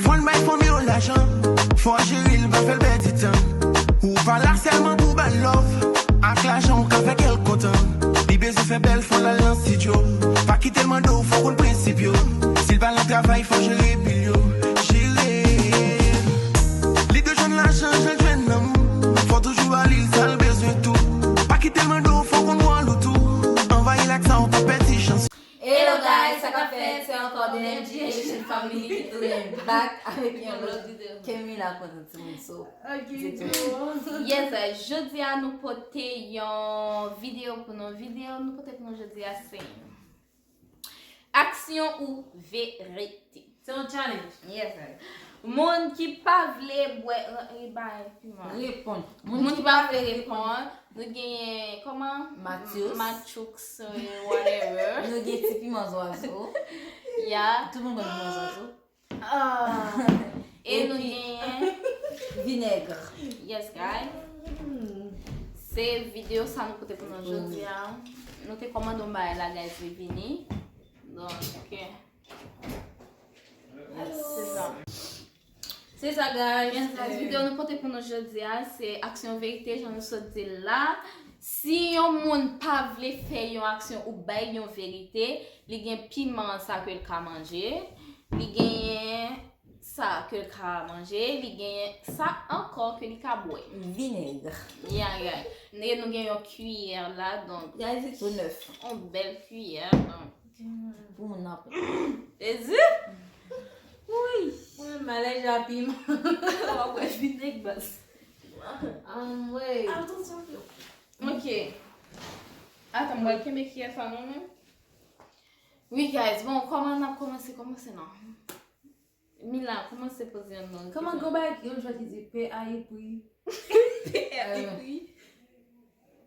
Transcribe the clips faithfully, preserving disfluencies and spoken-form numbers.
Mwen bay fanmi w lajan, fò jere l, pa fè l pèdi tan. Ou pa la sèlman pou ba l love. Ak lajan ou ka fè kè l kontan. Li bezwen fè bèl, fò l al nan estidyo. Pa kite l mande w, fò konn prensip yo. Si l pa nan travay, fò jere bil yo. Jere. Li dwe jwenn lajan, jan l jwenn lanmou. Fò toujou ba li l sa l bezwen tou. Pa kite l mande w, fò konn wòl ou tou. Anvayi l ak sa, ou pa pèdi chans. Hello guys, sa k ap fèt? Se ankò Denem G H N Family ki tounen back avèk yon lòt videyo. Kemi la kontan timoun so. Ok, di tou. Yes, jodi a nou pote yon videyo pou nou. Videyo nou pote pou nou jodi a se aksyon ou verite. Se yon challenge. Yes, sir. Moun ki pa vle bwè, e, e, bay piman. Reponn. Moun ki pa vle reponn, nou genyen, kòman? Matthews. Matchoux, e, whatever. Nou gen ti piman zwazo. Ya. Tout moun konn piman zwazo. Ah. E nou genyen vinèg. Yes, guys. Se videyo sa nou pote pou nou jodi a. Nou te kòmande yon bagay la, guys, li vini. Donk, se sa. Se sa, guys. Yes, guys, videyo nou pote pou nou jodi a, se aksyon verite, jan nou sot di l la. Si yon moun pa vle fè yon aksyon ou bay yon verite, li gen piman sa ke l ka manje, li genyen sa ke l ka manje, li genyen sa ankò ke li ka bwè. Vinèg. Ya, ya. E nou gen yon kiyè la, donk. Guys, it's so nèf. Yon bèl kiyè, donk. Pou moun nan pran. Jezi! Wi! Mwen malèz a piman. W ap wè vinèg baz. Anmwey. Atansyon, fyo. Ok. Atan, m pral kenbe kiyè sa non, men. Wi, guys. Bon, kòman n ap kòmanse? Kòmanse non. Mila, kòmanse poze yon non. Kòman gon bagay, yon jwèt ki di P A ipri? P A ipri.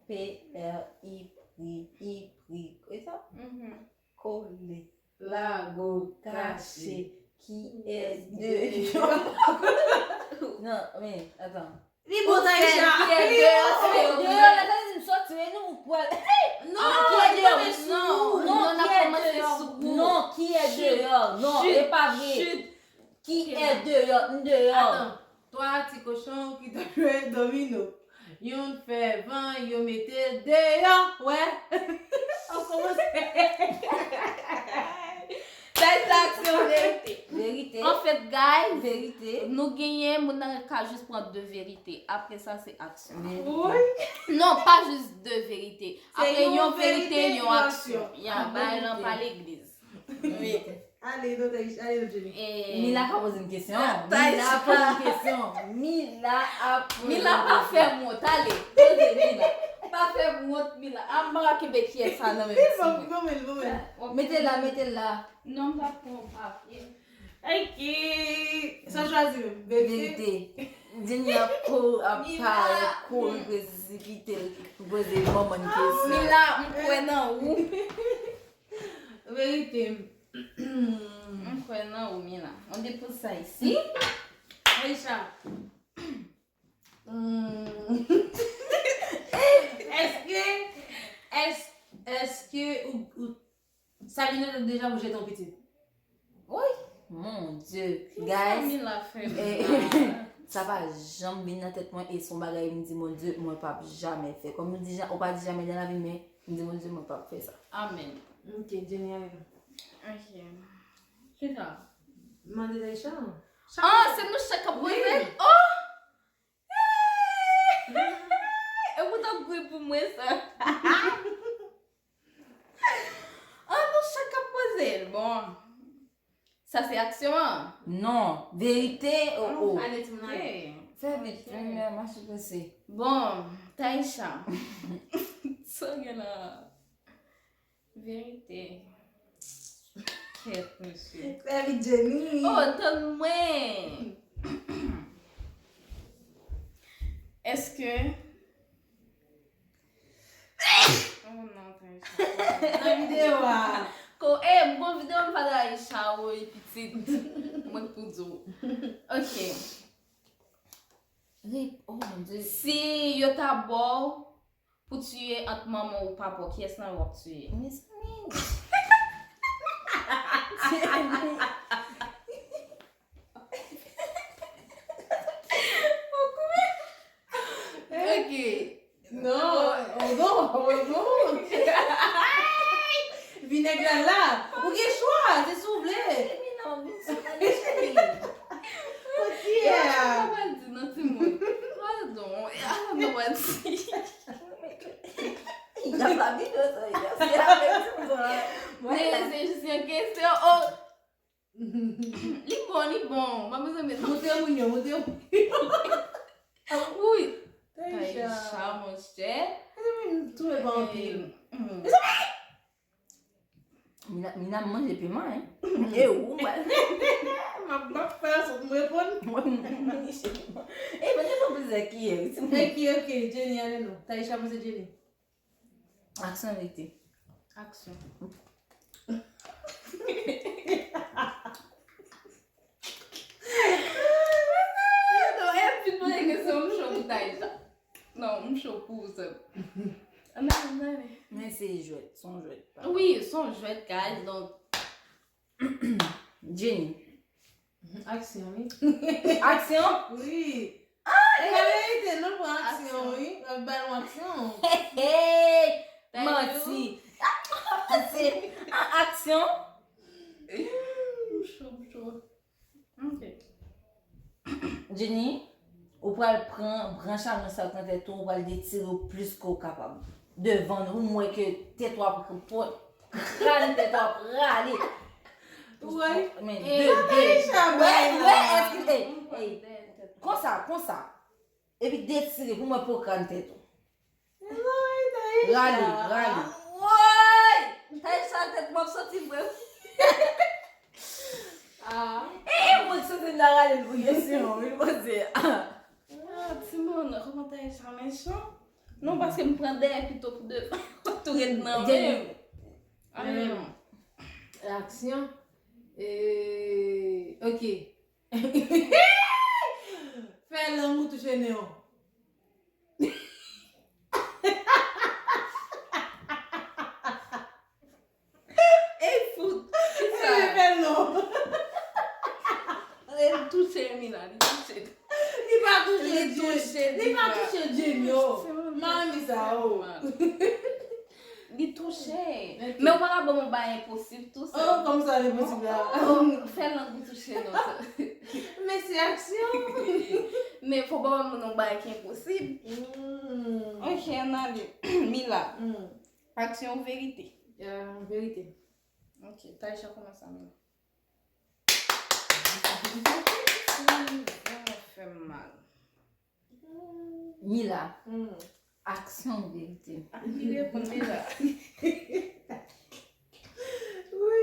P R ipri, ipri. E sa? Mhm. Kole, lago, kache, kiyès deyò. Non, men, atan. Li bon, Taïcha. Kiyès deyò, deyò, la, sa vle di m soti, e nou, ou pral. Non, kiyès deyò? Non, non, n ap kòmanse sou ou. Non, kiyès deyò? Non, e pa vre. Kiyès deyò? M deyò. Atan. Twa ti kochon ki t ap jwe domino. Youn fè van, yo mete l deyò. Wè. An kòmanse. Sa e aksyon verite. Verite. Anfèt, guys, verite, nou genyen moun nan ka jis pran de verite. Apre sa, se aksyon. Wi. Non, pa jis de verite. Apre yon verite, yon aksyon. Ya, bagay lan pa legliz. Wi. Ale, non, Taïcha, ale, non, Jenny. E Mila ka poze m kesyon. Mila ap poze m kesyon. Mila ap poze m kesyon. Mila pa fè m wont, ale. Poze Mila. Pa fè m wont, Mila. A, m pa ka kenbe kiyès sa nan menm ti men. Li bon, li bon, li bon, li bon. Mete l la, mete l la. Non, m pa pran papye. Ok. Sa chwazi menm. Verite. Verite. Jenny ap ko-, ap pale, kouri, prezipite l pou poze manman kesyon. Mila, m kwè nan ou. Verite. M kwè nan ou, Mila. On depoze sa isi. Aisha. Hmm. Èske, èske, èske ou, ou, Sabine te deja pou jete yon pitit? Woy, mon Dieu, guys. Sa Mila fè la? Sa pa janm vin nan tèt mwen, e se yon bagay m di, mon Dieu, mwen p ap jamè fè. Kòm nou di, ja-, ou pa di jamè nan lavi, men m di, mon Dieu, mwen p ap fè sa. Amèn. Ok, Jenny, ale. Ok. Kisa? Mande Taïcha. Ah, se nou chak k ap poze l? Oh! E poutan gri pou mwen sa. Ah, nou chak k ap poze l. Bon. Sa se aksyon an? Non, verite, oh, oh. Ale, timoun, ale. Fè vit, fè vit, m ap sou pase. Bon, Taïcha. Sa w gen la? Verite. Kèt, mesye. Fè vit, Jenny. Oh, tann mwen. Èske Oh non, Taïcha. Nan videyo a. Ko, eh, m gon videyo m pa Taïcha, woy, pitit. Mwen k pou di w. Ok. Rip, oh mon Dieu. Si yo ta ba w pou tiye ant manman w ou papa w, kiyès nan yo w ap tiye? Mezanmi. Jenny. Li bon, li bon. Mwen bezwen met nan. Montre moun yo, montre moun yo. Wi. Taïcha. Taïcha, monchè. Mezanmi, m touye pa anpil. Mezanmi! Mina, Mina manje piman, hein? E ou, mwen. M ap, m ap fè sot m reponn. Mwen, mwen, mwen, mwen, mwen. E, mwen te konn plizyè kiyè, wi. Ok, ok, Jenny, ale non. Taïcha, mwen se Jenny. Aksyon, verite. Aksyon. Non, e ap fin poze kesyon, m cho pou Taïcha. Non, m cho pou ou sèm. Ann ale, ann ale. Men se jwèt, se yon jwèt. Wi, se yon jwèt, guys, donk. Jenny. Aksyon, wi. Aksyon? Wi. Ah, e laverite, nou pran aksyon, wi. N ap ba nou aksyon. Hey, hey, manti. Se a-, aksyon. M cho, m cho. Ok. Jenny, ou pral pran branch alwens sa k nan tèt ou, ou pral detire yo plis ke w kapab. Devan nou, m wè ke tèt ou ap, kràn tèt ou ap rale. Ou wè? Men, e, de, de. Taïcha, wè, bay wè, la. Eskize, ey, ey. Konsa, konsa. Epi detire pou mwen po kràn tèt ou. Woy, Taïcha. Rale, rale. Woy! Taïcha, tèt m ap soti vre. Ah. E, e mwen ki soti nan rale l pou kesyon, wi, poze. Ah, timoun, kòman Taïcha mechan? Non, paske m pran dèyè pito pou devan. Tou ret nan men. Aksyon. E, ok. Fè lang ou touche nen w. Ey, fout. Kisa? Fè non. Li touche Mina, li touche. Li pa touche Jenny. Li pa touche Jenny, oh. Mami sa, oh. Li touche. Men ou pa ka ban m yon bagay enposib tou, sè. Oh, kòmsa li enposib la. Oh, fè lang ou touche non, sè. Men se aksyon. Men fò pa ban m yon bagay ki enposib. Ok, ann ale. Mila. Aksyon ou verite? Ah, verite. Ok, Taïcha kòmanse, Mila. Li vrèman fè m mal. Mila. Aksyon ou verite? Ah, li reponn deja. Wi.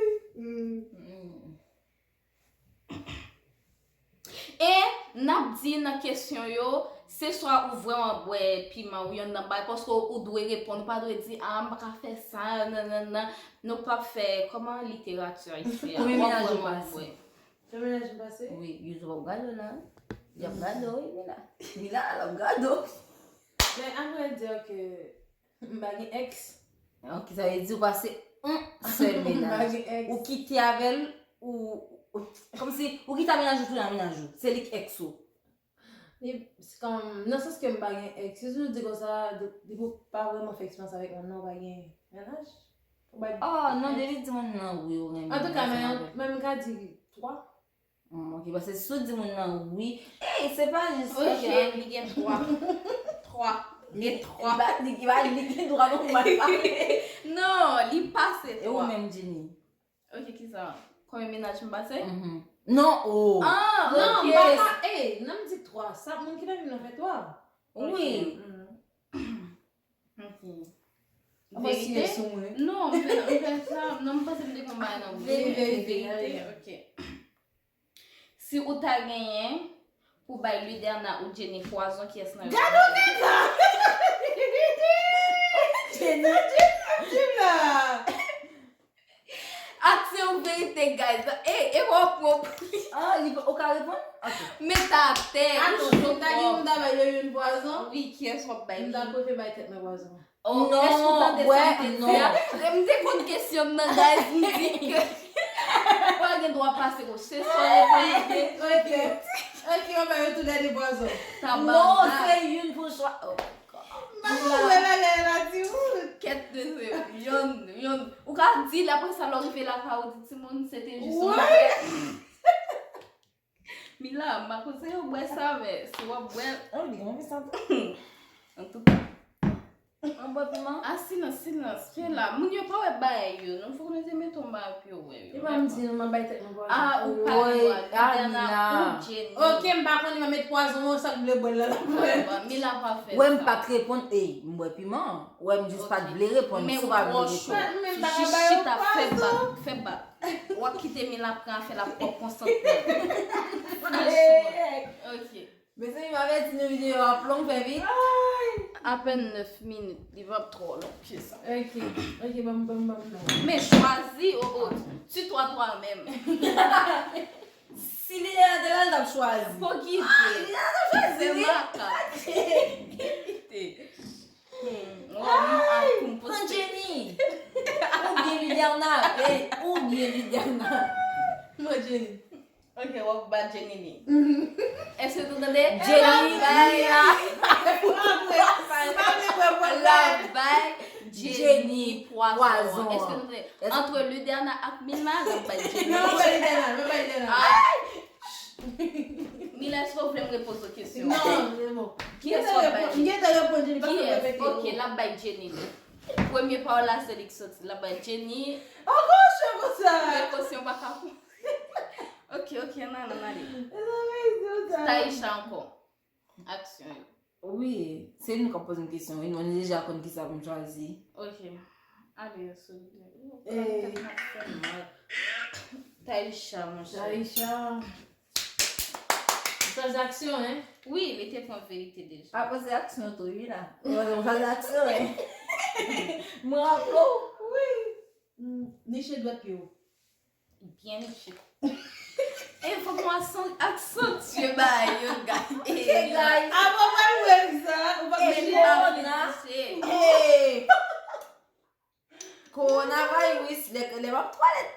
E n ap di nan kesyon yo, se swa ou vrèman bwè piman ou yonn nan bay, paske ou dwe reponn, ou pa dwe di, ah, m pa ka fè sa, nan, nan, nan. Nou p ap fè, kòman literati ayisyen an? Konbyen mennaj ou pase? Konbyen mennaj m pase? Wi, YouTube ap gade w la. Y ap gade w, wi, Mila. Mila, l ap gade w. Men, a vrè di ke m pa gen ex. Ok, sa vle di ou pase yon sèl mennaj. M pa gen ex. Ou kite avè l, ou, ou, kòmsi, ou kite a mennaj ou, tounen a mennaj ou. Se li k ex ou. Li, se kòm, nan sans ke m pa gen ex, si w di konsa, de-, depi w pa vrèman fè eksperyans avèk moun nan, ou pa gen mennaj? Ou pa gen ex? Oh, non, depi di moun nan wi, ou renmen. Antouka, men, men m ka di twa. Hmm, ok, paske si w di moun nan wi, ey, se pa jis. Ok, li gen twa. Twa. Gen twa. Li pa, li, li pa, li gen dwa pou mal pale. Non, li pase twa. E ou menm, Jenny? Ok, kisa? Konbyen mennaj m pase? Non, oh. Ah, ok. Non, m pa ka, ey, non, m di twa. Sa, moun ki nan vi m nan fè twa. Wi. Ok. Verite? Non, m fè, m fè sa. Non, m panse m te konn bay nan verite. Verite, ok. Si ou ta genyen pou bay Luderna ou Jenny pwazon, kiyès nan yo? Gade w nèg la! Jenny. Sa Jenny ap di m la? Aksyon ou verite, guys? E, e w ap pran pou li. Ah, li, ou ka reponn? Ok. Met atè, ou cho twòp. Atann, si m ta gen moun ta bay yo youn pwazon? Wi, kiyès w ap bay li? M ta prefere bay tèt mwen pwazon. Oh, èske ou tande sa m te di a? M te konn kesyon m nan, guys, m di ke ou pa gen dwa pase konsa. Se sèl reponn. Ok. Ok, w ap bay yo toulède pwazon. Tabarnak. Non, se youn pou chwa. Oh my God. M pa konn wè bagay la, timoun. Kèt mesye, yonn, yonn. Ou ka di l, apre sa, lè w rive lakay ou, di timoun, se te jis yon jwèt. Mila, m pa konseye w bwè sa, men si w ap bwè l. Oh, li gen anvi sa tou. Antouka. An Wè piman? Ah, silans, silans. Fè la. Moun yo pa wè bagay yo. Non, fòk nou te mete yon bagay pou yo wè yo. Li pa m di nou, m ap bay tèt mwen pwason. Ah, ou pa gen dwa. Lidiana ou Jenny. Ok, m pa konnen, m met pwason, sa k vle bwè l la, la bwè. Mila pa fè Wè m pa t reponn, ey, m bwè piman. Wè m jis pa t vle reponn, si w pa vle reponn. Men m pa ka ba yo Chita, fè pwason. Bak, fè bak. W ap kite Mila pran afè l ap pran konsantman. Franchman. Ok. Mezanmi, m avèti nou, videyo ap long, fè vit. Apèn nèf minit, li p ap twò long ke sa. Ok, ok, ban m, ban m, ban m non. Men chwazi, oh, oh, tu toi toi-même. Si li te la, te la, l t ap chwazi. Fò kite. Li te la, l t ap chwazi, Se li. Maka. Kite. Hmm, wè, nou ap pou m Pran poste. Jenny. Oubyen Lidiana. Ey, oubyen Lidiana. Mwen Jenny. Ok, w ap ba Jenny li. Èske nou tande? Jenny, Bay la. Apre, pa vle bwè pwason. L ap bay Jenny Jenny pwazon. pwazon. Èske nou tande? Antre Lidiana ak Mila, l ap bay Jenny. Non, mwen pa Lidiana, mwen pa Lidiana. Ay! Mila, èske w vle m repoze w kesyon? Non, se bon. Kiyès w ap bay? M gentan reponn Jenny, pa Kiyès? repete. Ok, l ap bay Jenny li. Premye pawòl la, se li k soti. L ap bay Jenny. Ankò chè konsa. Prekosyon pa ka pran. Ok, ok, nan, nan, ale. Mezanmi, se sa. Taïsha ankò. Aksyon yo. Wi, se nou k ap poze m kesyon, wi. Nou deja konn kisa pou m chwazi. Ok. Ale, souple. Eh. Tèt ap fè m mal. Taïsha, monchè. Taïsha. Chwazi aksyon, hein? Wi, li te pran verite deja. Apa se aksyon tou, wi la. Ou chwazi aksyon, wi. Mwen raple w. Wi. Mm, niche dwèt pye w. Byen niche. E fòk nou aksan- aksantye bagay yo, guys. E, guys. Avan mwen wè sa, ou pa Eh, gen corona. Hey! Coronavirus, lè lè m ap twalèt.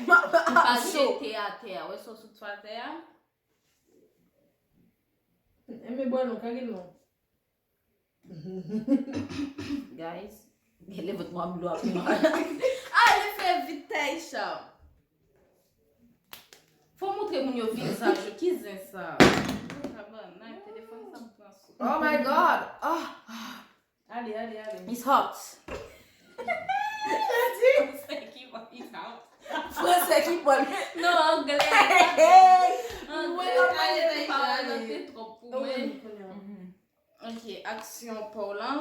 M ap Pa ap cho. Jete atè a. Wè sa w sot atè a? Enben bwè non, kage non. Guys, gen lè vant mwen ap dlo ap mal. Ale fè vit, Taïsha. Fò montre moun yo vizaj yo. Ki zen sa? Tabannak, telefòn sa m pran sou. Oh my God. Oh. Ale, ale, ale. It's hot. Franse ki pa, it's hot. Franse ki pral. Non, anglè. Hey! Anglè. Mwen pa pale Taïsha, Pawòl ale. Te twòp pou mwen. Kounye a. Ok, aksyon pa w lan.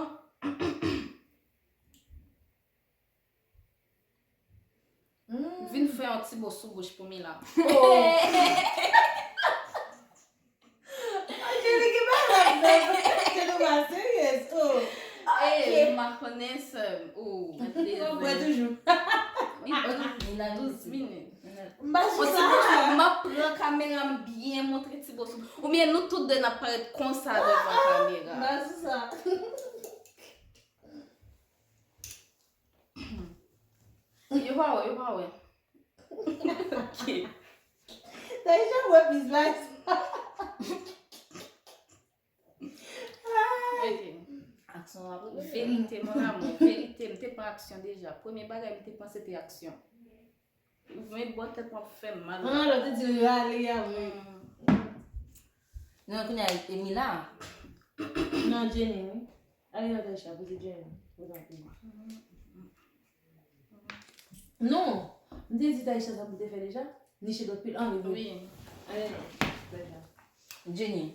Mm. Vin fè yon ti bo sou bouch pou Mila. Angelik e pa la bèl. Angelik pa seryez. Oh. Ey, m pa konnen sè m. Oh, Mwen bwè toujou. Li bwè toujou. Douz minit. M pa sou Yon ti sa. bo sou, m ap pran kamera m byen montre ti bo sou. Oubyen nou tout de n ap parèt konsa devan kamera. M pa sou sa. Yo pa wè, yo pa wè. Ok. Taïsha wè plis la. Ok. Aksyon ap Verite, mon amour, verite. M te pran aksyon deja. Premye bagay m te pran se te aksyon. Ou men bò tèt mwen ap fè m mal. Ah, lòt te di rale a vre. Non, kounye a, e Mila. Non, Jenny, wi. Ale nan Taïsha, poze Jenny. Poze anpil. Non. M te di Taïsha sa pou te fè deja. Niche dòt pil. Ah, wi, wi. Wi. Ale nan Taïsha. Jenny.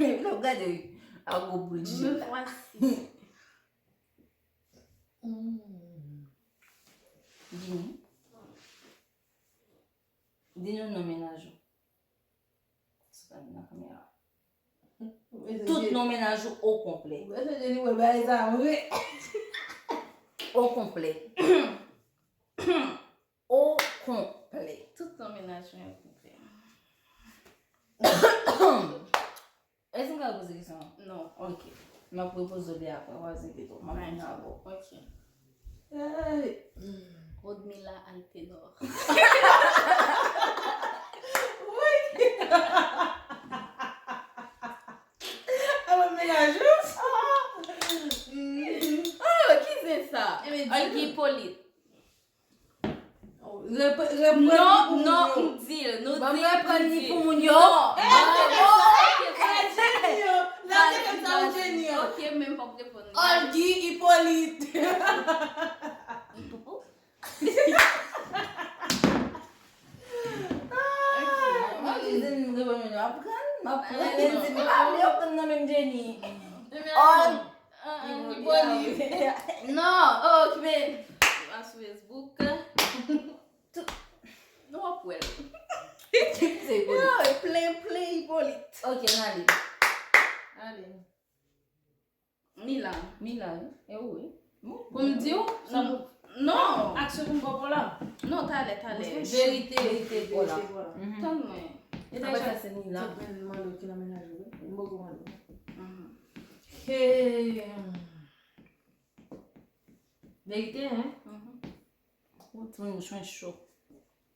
Lè w gade a gwo bouch. Me voici. Mm. Jenny. Di nou non mennaj ou. Se pa nan kamera. Tout non mennaj ou o konplè. Ou wè se Jenny wè bagay sa vre. O konplè. O konplè. Tout non mennaj mwen o konplè. Èske m ka poze kesyon an? Non. Ok. M ap repoze w li apre, w a zete tou. M ap vin avè w. Ok. Ay. Rodmila Altenor. Wi. Alò, mennaj ou? Oh, ki zen sa? Ebyen, di Olga Hippolyte. Oh, Repre- Reprann li pou moun yo. Non, non, m di l. Nou di l pou di. Ban m reprann li pou moun yo. Non. Eh, ok, ok, ok, ok, ok. Jenny, yo. Lè w te fè sa, ou Jenny, yo. Ok, men m p ap reponn. Olgy Hyppolite. Mwen di m reponn moun yo, m ap pran, m ap pran, men di m pa vle yo pran nan men Jenny. Olgy Hyppolite. Non, ok, men. Pa sou Facebook. Tout. Nou ap wè l. Se Hyppolite. Yo, plen, plen Hyppolite. Ok, n ale. Ale. Mila. Mila, wi. E ou, wi. Bon. Pou m di w, sa pou. Non. Aksyon pou m ba w pou la. Non, talè, talè. Verite. Verite pou la. Tann mwen. E apre sa, se Mila. Mwen mande w ki nan mennaj ou, wi. M poko mande w. Mhm. Hey. Verite, hein? Mhm. Ou timoun bouch mwen cho.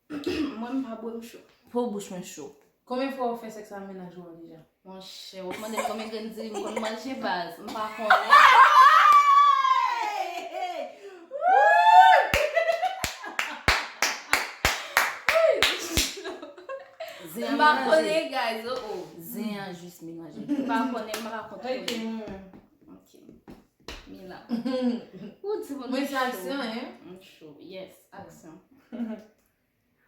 Mwen, m pa bwè m cho. Po bouch mwen cho. Konbyen fwa ou fè sèks ak mennaj ou an deja? Monchè, w ap mande m konbyen grenn diri m konn manje, baz. M pa konnen. M pa konnen, guys, oh, oh. Zen an jis melaje. M pa konnen, m pa konn. Ok. Ok. Mila. Ou di moun. Mwen se aksyon, hein? M cho. Yes, aksyon.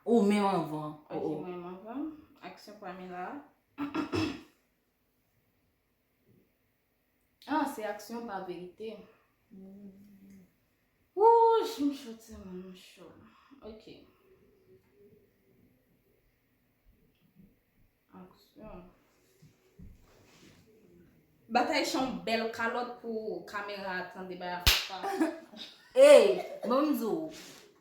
Ou menm anvan. Ok, oh, oh. Mwen menm anvan. Aksyon pa Mila. Ah, se aksyon pa verite. Mm. Wouch, m cho timoun, m cho. Ok. Aksyon. Batay chan bèl kalòt pou kamera a tande bay afè pa. Ey, ban m di w,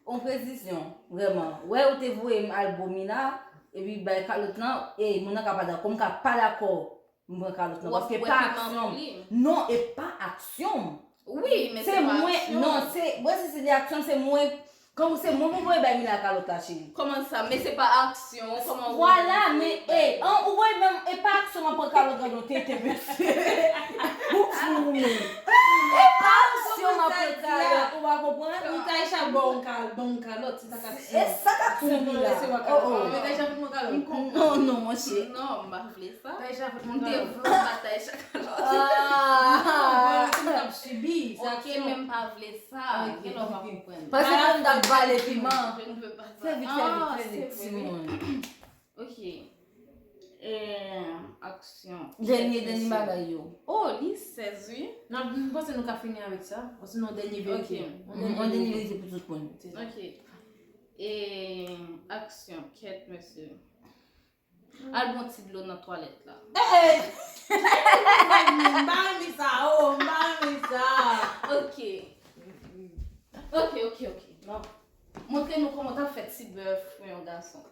yon presizyon, vrèman. Wè, ou te voye m al bo Mila, epi bay kalòt lan, ey, moun nan ka pa dakò, m ka pa dakò. M pran kalòt lan, paske pa aksyon m. Non, e pa aksyon m. Wi, men se pa aksyon. Se mwen, non, se, wè, si se de aksyon, se mwen, kankou se mwen pou voye bay Mila kalòt la, cheri. Kòman sa? Men se pa aksyon, kòman ou... Vwala, men, e, an, ou voye ban m, e pa aksyon m ap pran kalòt nan tete, mesye. Ou fou, ou menm. E pa aksyon m ap pran kalòt, ou pa konprann? Ou Taïcha, bon, kal-, bon, kalòt. E sa k ap sou li la. Oh, oh. Non, non, monchè. Non, m pa vle sa. M te vle batay chak lòt. Ah. Ok, men m pa vle sa. Gen lè w pa konprann. Panse ke m t ap vale piman. Fè vit, fè vit, fè vit, timoun. Ok. Eh, aksyon. Dènye, dènye bagay yo. Oh, li sèz, wi. N ap, m panse nou ka fini avèk sa. Osinon, dènye verite. Ok. Yon dènye verite pou tout moun. Ok. E, aksyon. Kèt, mesye. Al bon ti dlo nan twalèt la. Hey! M pa renmen sa, oh, m pa renmen sa. Ok. Ok, ok, ok. Non. Montre nou kòman w t ap fè ti bèf pou yon gason.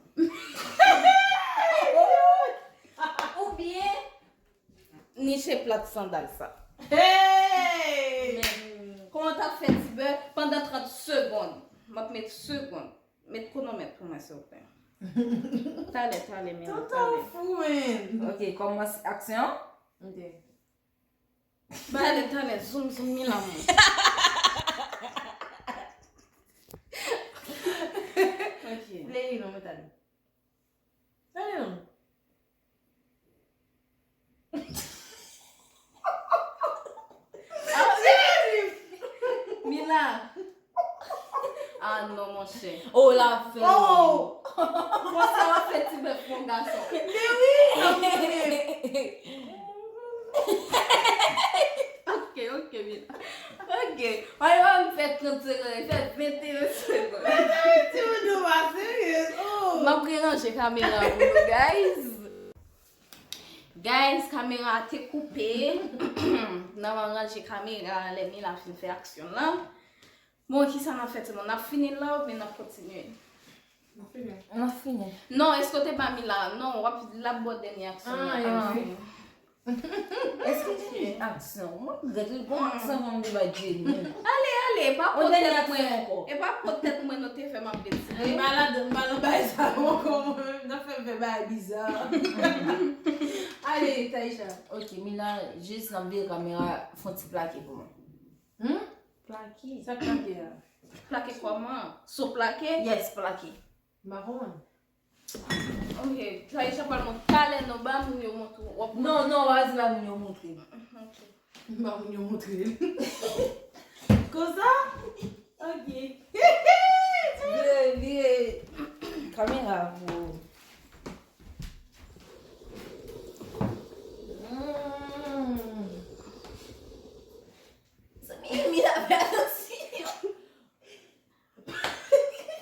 Oubyen niche plat sandal sa. Hey! Men, kòman w t ap fè ti bèf pandan trant segonn? M ap met segonn. Met kwonomèt pou mwen, silvouplè. Talè, talè, Mila, talè. Tonton fou, man. Ok, kòmanse aksyon. Ok. Talè, talè, zoom, zoom, Mila, mwen. Ok. Leli non, mwen talè. Talè non. Mila. Ah non, monchè. Oh, la fè. Oh! Konsa w ap fè ti bèf pou yon gason. Men wi! Ok, ok, Mila. Ok. Why w ap fè trant segonn, fè venteyen segonn. Mezanmi, timoun yo pa serye. Oh! M ap ranje kamera pou nou, guys. Guys, kamera a te koupe. N a ranje kamera a lè Mila fin fè aksyon l lan. Bon, kisa n ap fè, timoun? N ap fini la oubyen n ap kontinye? N ap fini. N ap fini. Non, èske w te ba Mila? Non, w ap, l ap ba w dènye aksyon nan, n ap fini. Èske dènye aksyon? Mwen regrèt wi, bon aksyon pou m te bay Jenny. Ale, ale, e pa po tèt mwen, e pa po tèt mwen nou te fè m ap retire. M pa ladan, m pa nan bagay sa yo ankò, mwen menm, n ap fè m fè bagay biza. Ale, Taïcha. Ok, Mila, jis n ap vire kamera, fè yon ti plake pou mwen. Hmm? Plake. Sa plake a? Plake kòman? Sou plake? Yes, plake. M pa konprann. Ok, Taïsha pral montre talè non, ba moun yo montre. W ap Non, non, w a di ba moun yo montre. Ok. Ba moun yo montre. Konsa? Ok. Vye, vye. Kamera pou. Mm. Zanmi, mi la fè atansi.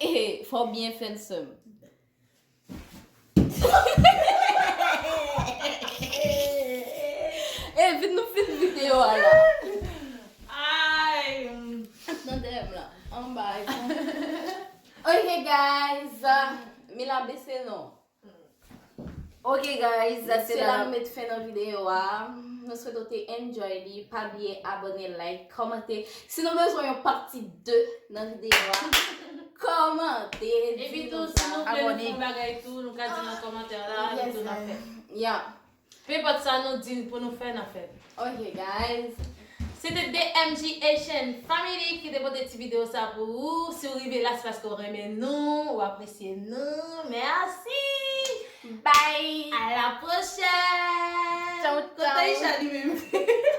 Eh, fò w byen fè l sè m. Eh, vin nou fin videyo a la. Ay. Nan dèyè m la. Anba. Ok guys, mi la bese non. Ok guys, Se la nou met fen nan videyo a. Nou swete w te enjoy li. Pa bliye abòne, like, kòmante. Si nou bezwen yon pati de nan videyo a, kòmante. Epi tou, si nou vle nou fè yon bagay tou, nou ka di nan kòmantè la, epi tou n ap fè. Yeah. Pe enpòt sa nou di pou nou fè, n ap fè. Ok guys. Se te D M G Asian Family ki te pote ti videyo sa pou ou. Si w rive la, se paske w renmen nou, w apresye nou. Mèsi! Bye. À la prochaine! Ciao, Kote ciao. Isha li menm?